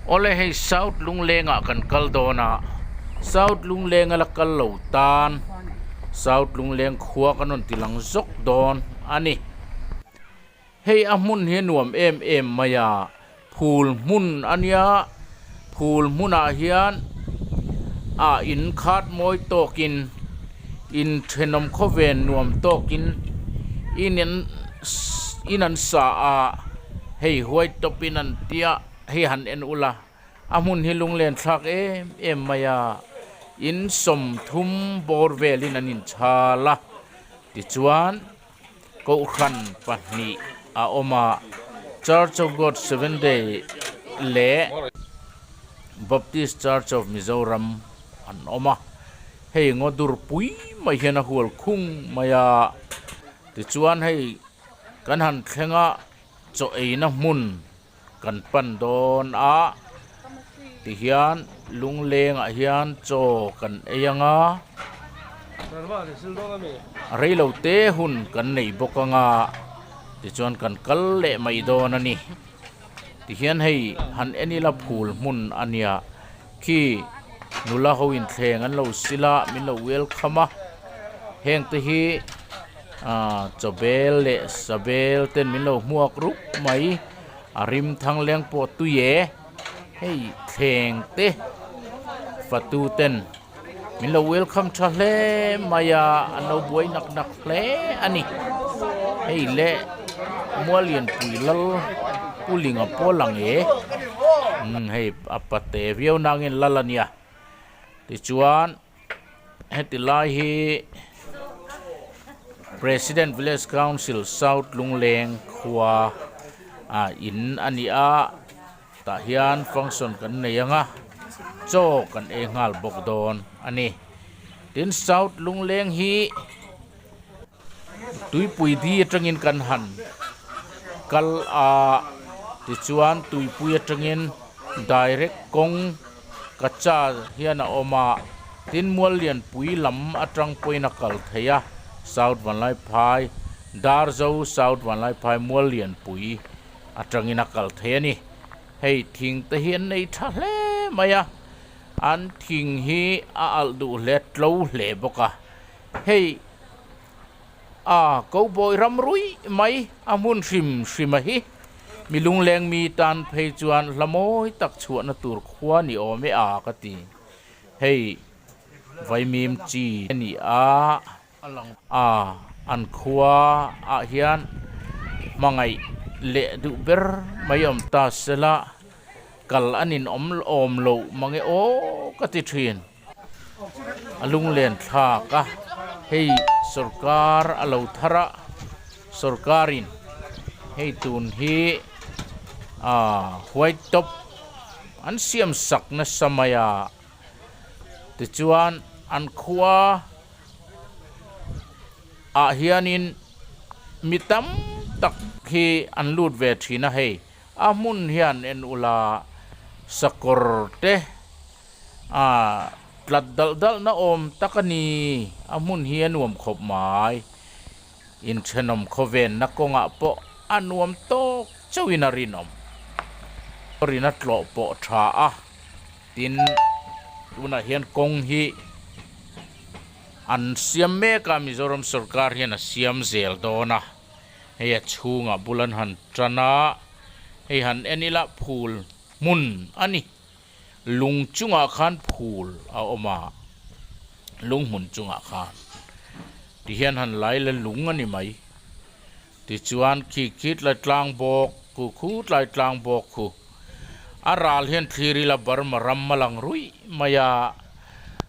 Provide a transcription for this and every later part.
Awle hei South Lunglengah kan kal dawn a, South Lungleng a la kal lo tan South Lungleng khua kan rawn ti lang zawk dawn a ni. Hei a hmun hi a nuam em em mai a, phul hmun a nia, phul hmunah hian a in khat mawi tawkin in thenawm khawvel nuam tawkin in an in an sa a, hei white top in an tia hei han en ula a hmun hi lunglen thlak em em mai a, in 30 bawr velin an inchhal a, tichuan. Kohhran pahnih a awm a, Church of God Seventh Day leh Baptist Church of Mizoram an awm a, hei ngaw dur pui mai hian a hual khung mai a, tichuan hei kan han thleng a chaw eina hmun kan pan dawn a tihian lunglengah hian chaw kan ei ang a reilo te hun kan nei bawk ang a tichuan kan kal leh mai dawn a ni tihian hei han en ila phul hmun a nia khi nula ho in thleng an lo sil a min lo welcome a heng te hi ah chaw bel leh sa bel ten min lo hmuak rup mai a rim thang leng pawh tui e hei thleng te fatu ten min lo welcome tha hle mai a an lo buai nak nak hle a ni hei le Muallianpui lal Pu Linga pawh lang e umm hei a pate viau nangin lal a nia tichuan heti lai hi President Village Council South Lungleng khua ah in a ni a. Tah hian function kan nei ang a, chaw kan ei nghal bawk dawn a ni. Tin, South Lungleng hi tuipui di atangin kan han kal a, tichuan tuipui atangin direct kawng kacha hian a awm a, tin Muallianpui lam atang pawhin a kal thei a, South Vanlaiphai, Darzo South Vanlaiphai Muallianpui. Atangin a kal thei a ni. Hei thing te hi an nei tha hle mai a, an thing hi a alh duh hle tlo hle bawk a. Hei a cowboy ram ruih mai a hmun hrim hrim a hi mi lungleng mi tan phei chuan hla mawi tak chhuahna tur khua ni awm e a ka ti. Hei vaimim chi a ni a. A an khua ah hian hmangaih leh duh ber mai awm ta sela kal an in awm awm loh mange aw ka ti thin. A lunglen thlak a, hei sorkar a lo thar a, sorkarin hei tun hi ah white top an siam sak nasa mai a, tichuan an khua. Ah hianin mi tam tak hi an lut ve thin a hei a hmun hian en ula sakawr te ah tlat dalh dalh na awm tak a ni a hmun hi a nuam khawp mai inthenawm khawvenna kawngah pawh a nuam tawk chauhin a rinawm rina tlawh pawh tha a tin tunah hian kawng hi. An siam mek a, Mizoram sorkar hian a siam zel dawn a, hei a chhungah bul an han tan a, hei han en ila phul hmun a ni, lung chungah khan phul a awm a, lung hmun chungah khan tihian han lai la lung a ni mai, tichuan khi khi tlai tlang bawk khu khu tlai tlang bawk khu a ral hian thlir ila Burma ram a lang ruih mai a,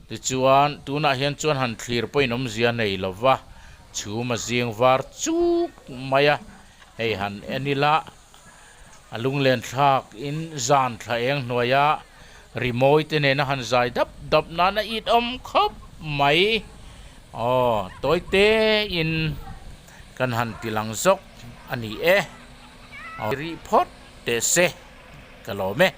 tichuan tunah hian chuan han thlir pawhin awmzia nei lo va, chhum a zing var chuk mai a, hei han en ila a lunglen thlak in zan thla eng hnuaia rimawi te nena han zai dap dap nan a it awm khawp mai, aw tawi te in. Kan han ti lang zawk a ni e. Rih phawt teh se ka lawm e.